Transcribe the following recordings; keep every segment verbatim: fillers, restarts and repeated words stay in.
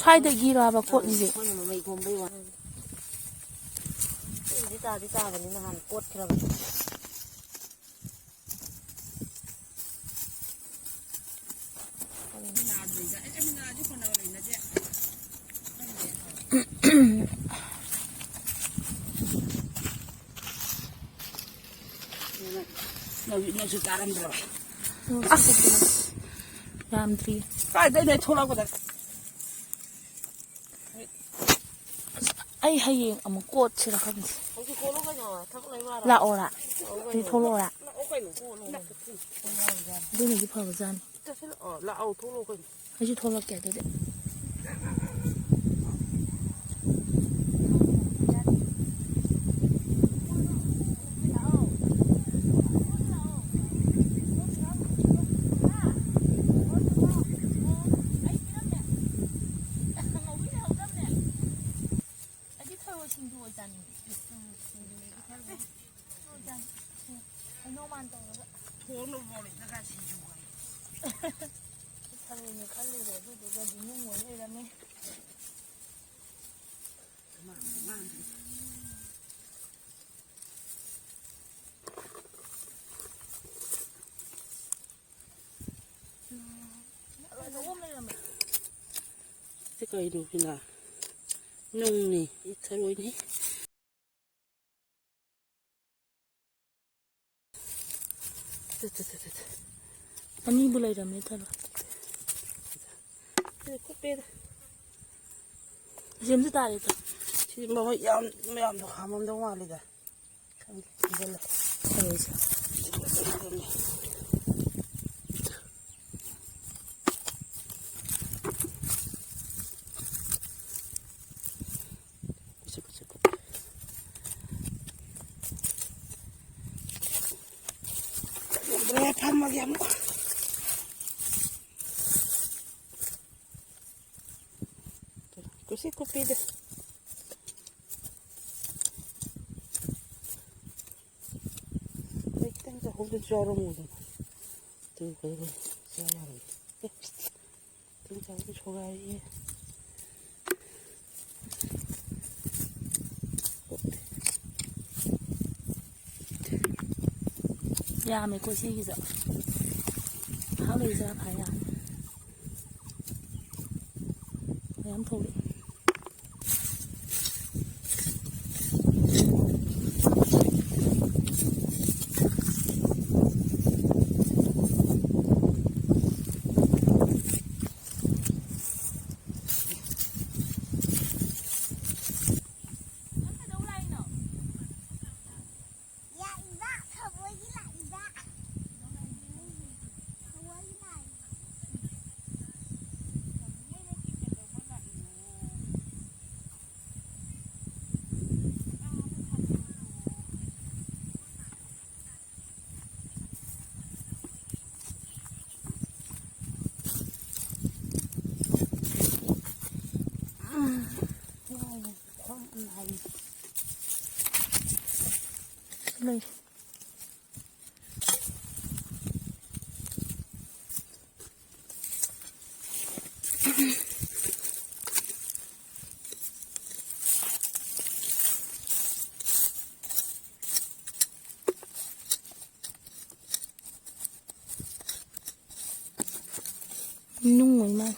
ꯀꯥꯏꯗꯒꯤꯔꯕ ꯀꯣꯠꯂꯤꯁꯦ? ꯑꯩꯈꯣꯏꯅ ꯃꯃꯩ ꯈꯣꯝꯕꯩ ꯋꯥꯅꯤ꯫ ꯇꯤꯟꯗꯤ ꯇꯥꯗꯤ ꯇꯥꯕꯅꯤ ꯅꯍꯥꯟ ꯀꯣꯠꯈ꯭ꯔꯕꯅꯤ꯫ ꯅꯪꯁꯨ ꯇꯥꯔꯝꯗ꯭ꯔꯕ? ꯑꯁ! ꯌꯥꯝꯗ꯭ꯔꯤ꯫ ꯀꯥꯏꯗꯩꯅꯣ ꯊꯣꯛꯂꯛꯄꯗ? ꯑꯩ ꯍꯌꯦꯡ ꯑꯃꯨꯛ ꯀꯣꯠꯁꯤꯔ ꯈꯪꯗꯦ꯫ ꯍꯧꯖꯤꯛ ꯀꯣꯠꯂꯣ ꯀꯩꯅꯣ, ꯊꯕꯛ ꯂꯩ ꯃꯥꯜꯂꯦ꯫ ꯂꯥꯛꯑꯣꯔꯥ? ꯂꯥꯛꯑꯣ ꯀꯩꯅꯣ꯫ ꯑꯗꯨꯗꯤ ꯊꯣꯛꯂꯛꯑꯣꯔꯥ? ꯂꯥꯛꯑꯣ ꯀꯩꯅꯣ, ꯀꯣꯠꯂꯣ꯫ ꯑꯗꯨꯅꯗꯤ ꯐꯕꯖꯥꯠꯅꯤ꯫ ꯆꯠꯁꯤꯜꯂꯛꯑꯣ, ꯂꯥꯛꯑꯣ, ꯊꯣꯛꯂꯛꯑꯣ ꯀꯩꯅꯣ꯫ ꯑꯩꯁꯨ ꯊꯣꯛꯂꯛꯀꯦ ꯑꯗꯨꯗꯤ꯫ ꯑꯩꯗꯤ ꯊꯔꯣꯏ ꯁꯤꯡꯖꯨ ꯑꯣꯏ ꯆꯥꯅꯤꯡꯉꯦ꯫ ꯎꯝ, ꯁꯤꯡꯖꯨ ꯃꯦꯠꯄ ꯊꯔꯣꯏ꯫ ꯊꯔꯣꯏ ꯆꯥꯅꯤꯡꯉꯦ꯫ ꯍꯩꯅꯧ ꯃꯥꯟ ꯇꯧꯔꯒ꯫ ꯊꯣꯡ ꯂꯣꯟ ꯐꯥꯎ ꯂꯩꯇ꯭ꯔꯀꯥꯟ ꯁꯤꯡꯖꯨ ꯀꯥꯏ꯫ ꯊꯔꯣꯏꯅꯦ ꯈꯜꯂꯨꯔꯦ, ꯑꯗꯨꯗꯨꯒꯗꯤ ꯅꯨꯡ ꯑꯣꯏ ꯂꯩꯔꯝꯃꯦ꯫ ꯃꯥꯟꯗꯦ, ꯃꯥꯟꯗꯦ꯫ ꯁꯤ ꯀꯩꯅꯣ ꯁꯤꯅ? ꯅꯨꯡꯅꯤ, ꯊꯔꯣꯏꯅꯤ꯫ ꯇꯨ, ꯇꯨ, ꯇꯨ, ꯇꯨ, ꯇꯨ꯫ ꯑꯅꯤꯕꯨ ꯂꯩꯔꯝꯃꯦ ꯊꯔꯣꯏ꯫ ꯁꯤꯗꯤ ꯀꯨꯞꯄꯦꯗ꯫ ꯑꯁꯤ ꯑꯝꯇ ꯇꯥꯔꯦ ꯇꯣ꯫ ꯁꯤ ꯃꯃꯩ ꯌꯥꯝ, ꯃꯌꯥꯝꯗꯣ ꯍꯥꯝꯃꯝꯗꯧ ꯃꯥꯜꯂꯤꯗ꯫ ꯈꯪꯗꯦ, ꯊꯤꯖꯤꯜꯂꯣ꯫ ꯊꯔꯣꯏꯁꯦ꯫ ꯀꯨꯁꯤ, ꯀꯨꯁꯤ, ꯀꯨꯁꯤ꯫ ꯐꯝꯃꯒꯦ, ꯐꯝꯃꯒꯦ ꯑꯃꯨꯛ꯫ ꯀꯨꯁꯤ ꯀꯨꯞꯄꯤꯗ꯫ ꯑꯩ ꯈꯤꯇꯪ ꯆꯥꯍꯧꯗꯁꯨ ꯌꯥꯎꯔꯝꯃꯣꯏꯗꯅ꯫ ꯑꯗꯨ ꯈꯔ ꯈꯔ ꯆꯥ ꯌꯥꯔꯣꯏ꯫ ꯑꯦ, ꯈꯤꯇꯪ ꯆꯥꯍꯧꯗ ꯁꯣꯒꯥꯏꯔꯤꯌꯦ꯫ ꯌꯥꯝꯃꯦꯀꯣ ꯁꯤꯒꯤꯁꯨ꯫ ꯉꯥꯏꯍꯥꯛ ꯂꯩꯔ ꯆꯔꯥ ꯐꯥ ꯌꯥꯔꯅꯤ꯫ ꯃꯌꯥꯝ ꯊꯣꯛꯂꯛꯑꯦ꯫ ꯂꯩ꯫ ꯅꯨꯡ ꯑꯣꯏ ꯃꯥꯜꯂꯦ꯫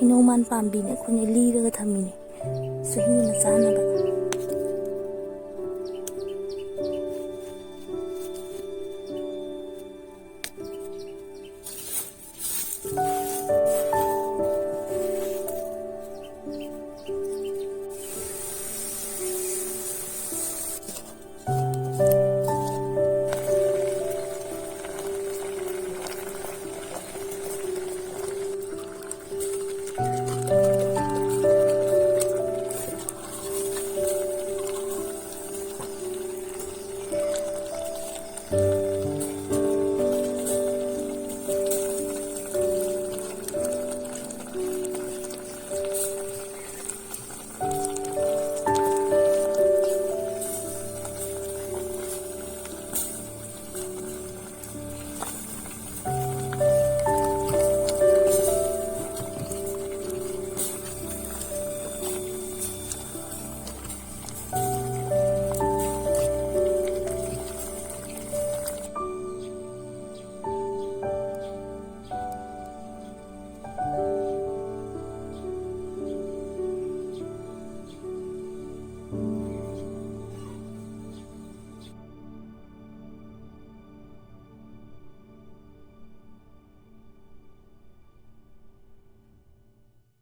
ꯏꯅꯧꯃꯥꯟ ꯄꯥꯝꯕꯤꯅꯦ, ꯑꯩꯈꯣꯏꯅ ꯂꯤꯔꯒ ꯊꯝꯃꯤꯅꯦ ꯆꯍꯤ ꯑꯃ ꯆꯥꯅꯕ꯫